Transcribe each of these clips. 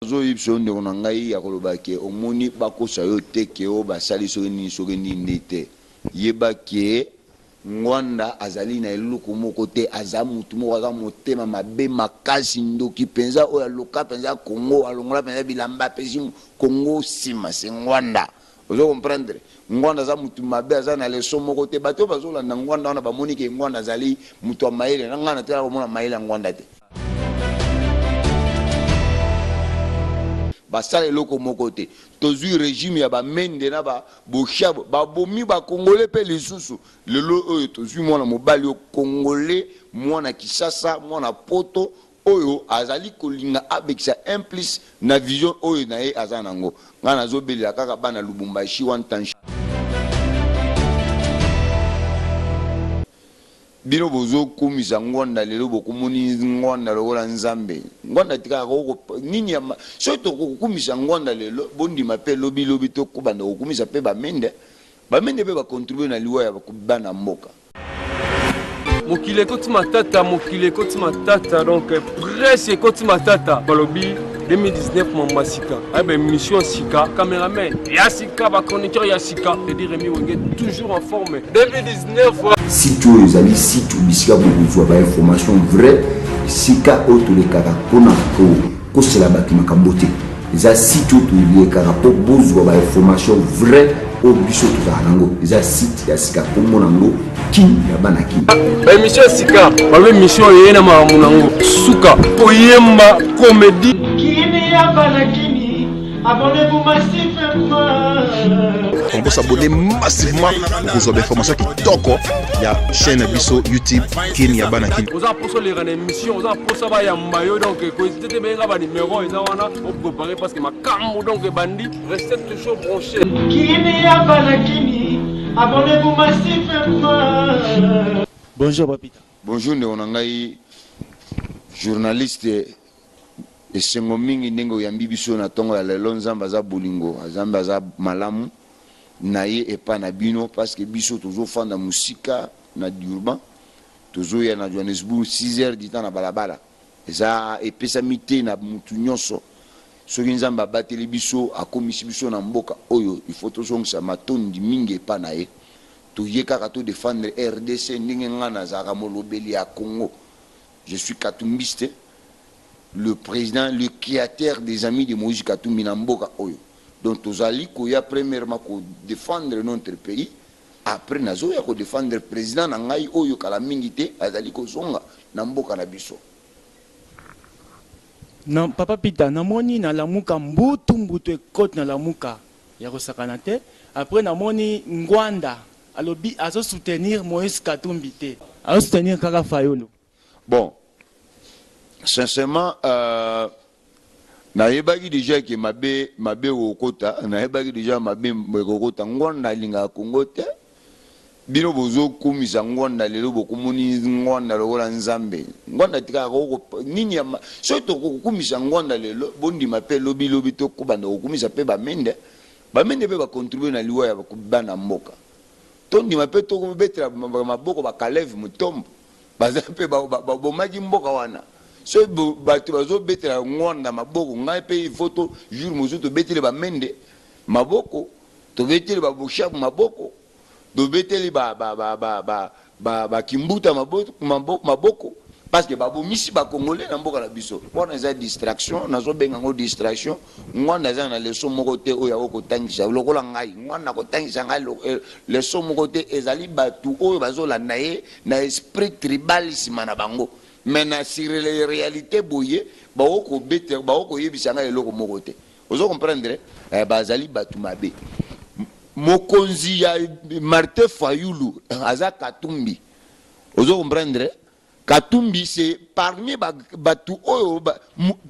Nazoyebisa yo ndeko na ngai ya koloba ke omoni bakosa yo te ke o basali soki nini soki nini nde te. Yeba ke Ngwanda azali na eloko moko te, aza mutu moko aza motema mabe makasi, ndoki penza oyo aloka penza Congo, alongola penza bilamba apesi Congo sima, c'est Ngwanda. Ozo comprendre? Ngwanda aza mutu mabe, aza na leçon moko te. Bato oyo bazolanda Ngwanda wana bamoni ke Ngwanda azali mutu ya mayele. Na ngai natikala komona mayele ya Ngwanda te. Basala eloko moko te. Tozui regime ya ba Mende na ba Boshab, babomi ba Congolais pe lisusu. Lelo oyo tozui mwana mobali oyo Congolais, mwana Kisasa, mwana poto oyo azali kolinga abekisa un plus na vision oyo na ye aza nango. Ngai nazo belela kaka bana Lubumbashi one tension. Bino bozo kumisa Ngwanda lelo bokomoni Ngwanda lokola Nzambe. Ngwanda atikaka ko nini ya soki tokokumisa Ngwanda lelo bondima pe lobi lobi tokobanda kokumisa pe ba Mende. Ba Mende pe ba contribuer na liwa ya bana mboka. Mokili ekoti matata, mokili ekoti matata, donc presse ekoti matata. Balobi 2019 mamba sika, aye ba émission sika, cameraman ya sika, ba chroniqueur ya sika, Teddy Remy Wenge toujours en forme. 2019. Site oyo ezali site bisika bokozwa ba information vrai, esika oyo tolekaka mpona kokosela bato makambo te. Eza site oyo tolekaka mpo bozwa ba information vrai oyo biso tozala nango. Eza site ya sika, kombo nango Kin ya bana Kin. Ba émission ya sika, ba émission eye na makambo nango suka koyemba comédie. Kin ya bana Kini, abonnez-vous massivement. On peut s'abonner massivement okozwa bainformation kitoko ya chaîne na biso YouTube Kin ya bana Kin. Oza poso oleka na émission, oza poso bayamba yo, donc koezite te, benga ba numéro eza wana opréparé parce que makambo donc ebandi, restez toujours branché. Kin ya bana Kini, abonnez-vous massivement. Bonjour Papita. Bonjour ndeko na ngai journaliste, esengo mingi ndenge oyambi biso na ntongo ya lelo. Nzambe aza bolingo, Nzambe aza malamu na ye epa na bino, parce que biso tozofanda mosika na Durban, tozoya na Johannesburg 6 heures du temps na balabala, eza epesami te na mutu nyonso. Soki Nzambe abateli biso, akomisi biso na mboka oyo, il faut tozongisa matondi mingi epa na ye. Toye kaka to defendre RDC ndenge nga nazalaka molobeli ya Congo. Je suis katumbiste, le président, le créateur des amis de Moïse Katumbi na mboka oyo. Donc tozali koya premièrement ko défendre notre pays, après nazoya ko défendre président na ngai oyo kala mingi te azali kozonga na mboka na biso. Na papa Peter, namoni na lamuka mbutu mbutu ekote na lamuka ya kosakana te. Après namoni Ngwanda alobi azo soutenir Moïse Katumbi te, azo soutenir kaka Fayulu. Bon, sincèrement, nayebaki déjà ke mabe mabe ekokota, nayebaki déjà mabe ekokota. Ngwanda alingaka Congo te. Bino bozokumisa Ngwanda lelo bokomoni Ngwanda lokola Nzambe. Ngwanda atikaka nini ya soki tokokumisa Ngwanda lelo bondima pe lobi lobi tokobanda kokumisa pe ba Mende. Ba Mende pe ba contribuer na liwa ya bana mboka. Tondima pe tokobetela maboko ba Kalev Mutombo, baza pe babomaki mboka wana. Soki bato bazobetela Ngwanda maboko, ngai pe il faut to jour mosusu tobetele ba Mende maboko, tobeteli ba Boshab maboko, tobeteli ba Kimbuta maboko, parce que babomisi ba Congolais na mboka na biso. Wana eza distraction, nazobenga yango distraction. Ngwanda aza na leçon moko te oyo akoki kotangisa lokola ngai. Ngwanda akotangisa ngai leçon moko te, ezali bato oyo bazolanda ye na esprit tribal nsima na bango. Mais na sur les réalités boye, bakokobeta, bakokoyebisa ngai eloko moko te. Ozo comprendre? Bazali bato mabe. Mokonzi ya Martin Fayulu aza Katumbi. Ozo comprendre? Katumbi c'est parmi bato oyo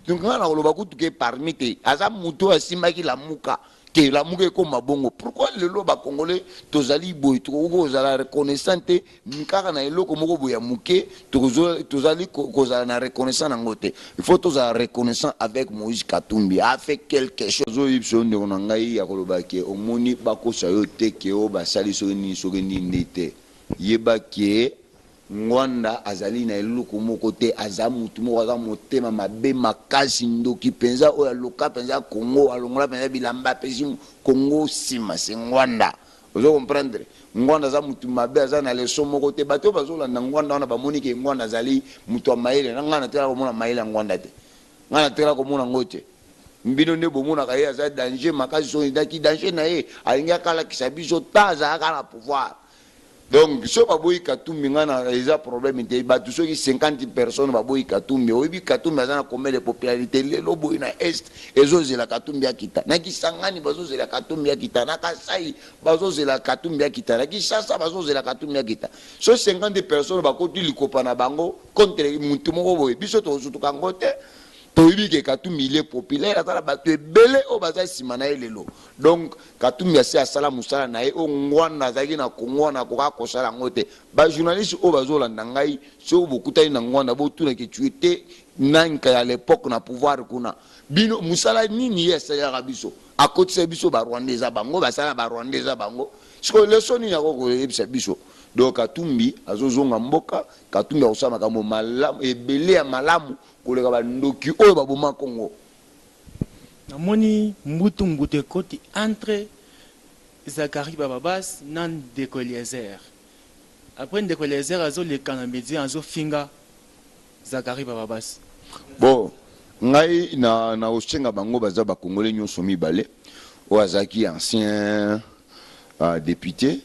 nga na koloba kutu ke parmi te, aza moto oyo asimbaki lamuka ke lamuka ekoma bongo. Pourquoi lelo ba Congolais tozali boye, tokoki kozala reconnaissant te kaka na eloko moko boye ya moke, tozali kozala na reconnaissant nango te. Il faut tozala reconnaissant avec Moïse Katumbi, a fait quelque chose. Ozoyebisa yo ndeko na ngai ya koloba ke omoni bakosa yo te ke oyo basali soki nini soki nini nde te. Yeba ke Ngwanda azali na eloko moko te, aza mutu moko aza motema mabe makasi, ndoki penza oyo aloka penza Congo, alongola penza bilamba apesi Congo sima, c'est Ngwanda. Ozo comprendre? Ngwanda aza mutu mabe, aza na leçon moko te. Bato oyo bazolanda Ngwanda wana bamoni ke Ngwanda azali mutu ya mayele. Na ngai natikala komona mayele ya Ngwanda te. Ngai natikala komona yango te. Bino nde bomonaka ye aza danger makasi, soki naki danger na ye alingi akalakisa biso ta azalaka na pouvoir. Donc soki baboyi Katumbi nga na eza problème te, batu soki 50 personnes baboyi Katumbi, oyebi Katumbi aza na combien de popularité lelo boye na est ezozela Katumbi akita, na Kisangani bazozela Katumbi akita, na Kasai bazozela Katumbi akita, na Kinshasa bazozela Katumbi akita. So 50 personnes bakoti likopa na bango contre mutu moko boye, biso tokosutuka yango te. Toyebi ke Katumbi il est populaire, aza na batu ebele oyo baza sima na ye lelo. Donc Katumbi asi asala musala na ye oyo Ngwanda azalaki na Congo wana akoka kosala yango te. Ba journalistes oyo bazolanda ngai soki bokutani na Ngwanda botuna ke tu etais nani à l'epoque na pouvoir kuna. Bino musala nini ye asalelaka biso? Akotisa biso ba Rwandais eza bango, basala ba Rwandais eza bango. Sikoyo leçon nini akoki koyebisa biso? Donc Katumbi azozonga mboka, Katumbi akosala makambo malamu ebele ya malamu koleka ba ndoki oyo ba boma Congo. Namoni mbutu mbutu ekoti entre Zacharie Bababas na ndeko Eliezer. Après ndeko Eliezer azo leka na media azo finga Zacharie Bababas. Bon ngai na nakosenga bango baza ba congolais nionso mibale oyo azalaki ancien depute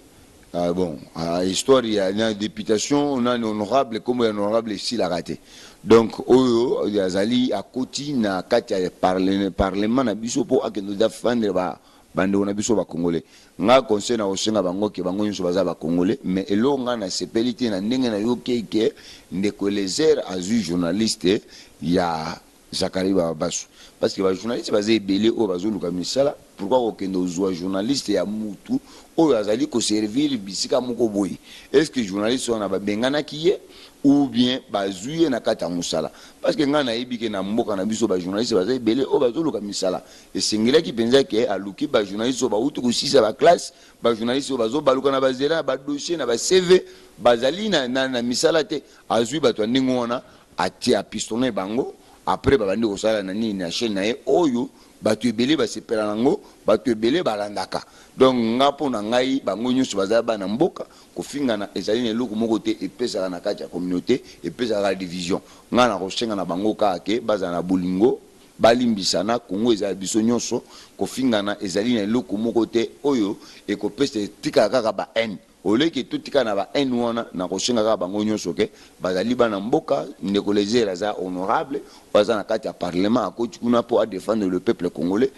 bon histoire ya na deputation nani honorable kombo ya honorable esilaka te donc oyo azali akoti na kati ya parlement na biso po akende defendre ba bandeko na biso ba congolais. Nga conseil na kosenga bango ke bango nyonso baza ba congolais, mais eloko nga nasepeli te na ndenge nayoki ke ndeko Eliezer azui journaliste ya Zacharie Bababasu, parce que ba journaliste baza ebele oyo bazoluka misala, pourquoi kokende ozua journaliste ya mutu oyo azali ko servir bisika moko boye? Est ce que journaliste wana babenganaki ye ou bien bazui ye na kati ya musala? Parce que nga nayebi ke na mboka na biso ba journaliste baza ebele oyo bazoluka misala, esengelaki penza ke aluki ba journaliste oyo bawuti kosisa ba classe, ba journaliste oyo bazobaluka na ba zela na ba dossier na ba CV bazali na, na, na misala te, azui bato ya ndenge wana atie a pistonner bango après babandi kosala na nini na chaine na ye oyo batu ebele basepela na ngo batu ebele balandaka donc nga po na ngai bango nionso baza bana mboka kofingana ezali na eloko moko te epesaka na kati ya communaute epesaka division nga nakosenga na bango kaka ke bazala na bolingo balimbisana Congo eza ya biso nionso kofingana ezali na eloko moko te oyo ekopesa etikala kaka ba haine. Au lieu que totikala na ba haine wana, nakosenga kaka bango nionso que bazali bana mboka, ndeko Eliezer aza honorable, oyo aza na kati ya parlement, akoti kuna po a defendre le peuple congolais,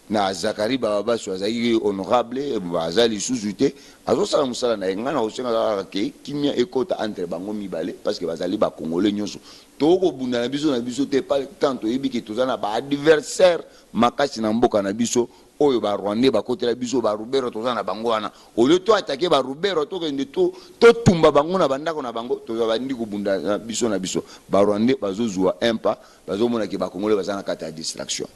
na Zacharie Bababasu azalaki honorable, aza lisusu te, azosala mosala na ye. Ngai nakosenga kaka que kimia ekota entre bango mibale parce que bazali ba congolais nionso. Tokobunda na biso na biso te, tant toyebi que toza na ba adversaires makasi na mboka na biso, Oyo ba rwandais bakotela biso ba ruberwa toza na bango wana au lieu to attaquer ba ruberwa tokende to tumba bango na ba ndako na bango toza bandi kobunda na biso na biso ba rwandais bazo zua un pas bazo mona ke ba congolais baza na kati ya distraction.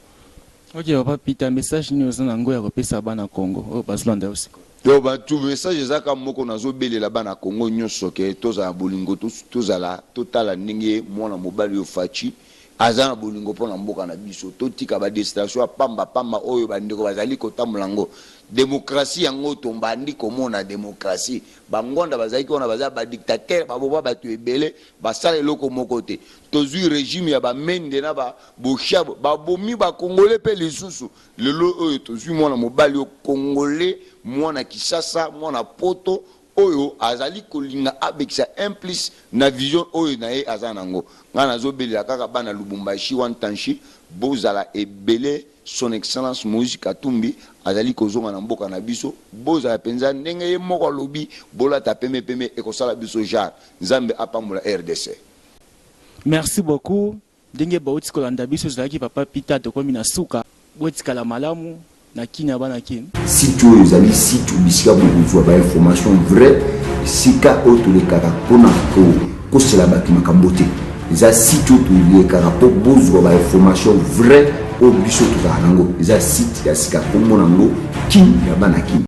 Ok papa Peter message nini oza na ngo ya kopesa bana Congo oyo bazolanda yo sikoyo? Donc batu message eza kaka moko nazo belela bana Congo nioso ke tozala bolingo tozala totala ndenge mwana mobali oyo Fatshi Aza na bolingo pona mboka na biso. Totika ba distraction ya pamba pamba oyo ba ndeko bazali kotambola yango. Democratie yango tombandi komona democratie. Ba Ngwanda bazalaki wana baza ba dictateurs baboma batu ebele basala eloko moko te. Tozui regime ya ba Mende na ba Boshab babomi ba congolais pe lisusu. Lelo oyo tozui mwana mobali oyo congolais mwana Kisasa mwana poto Oyo azali kolinga abekisa un plus na vision oyo na ye aza nango. Nga nazo belela kaka bana Lubumbashi wantanshi bozala ebele son excellence Moise Katumbi azali kozonga na mboka na biso bozala penza ndenge ye moko alobi bolata pembe pembe ekosala biso genre. Nzambe apambola rdc. Merci beaucoup Ndenge bawuti kolanda biso ezalaki papa Peter tokomi na suka botikala malamu na kin ya bana kin. Site oyo ezali site bisika bokozua ba information vrai esika oyo tolekaka pona kokosela batu makambo te eza site oyo tolekaka po bozua ba information vrai oyo biso tozalaka nango eza site ya sika kombo nango kin ya bana kin.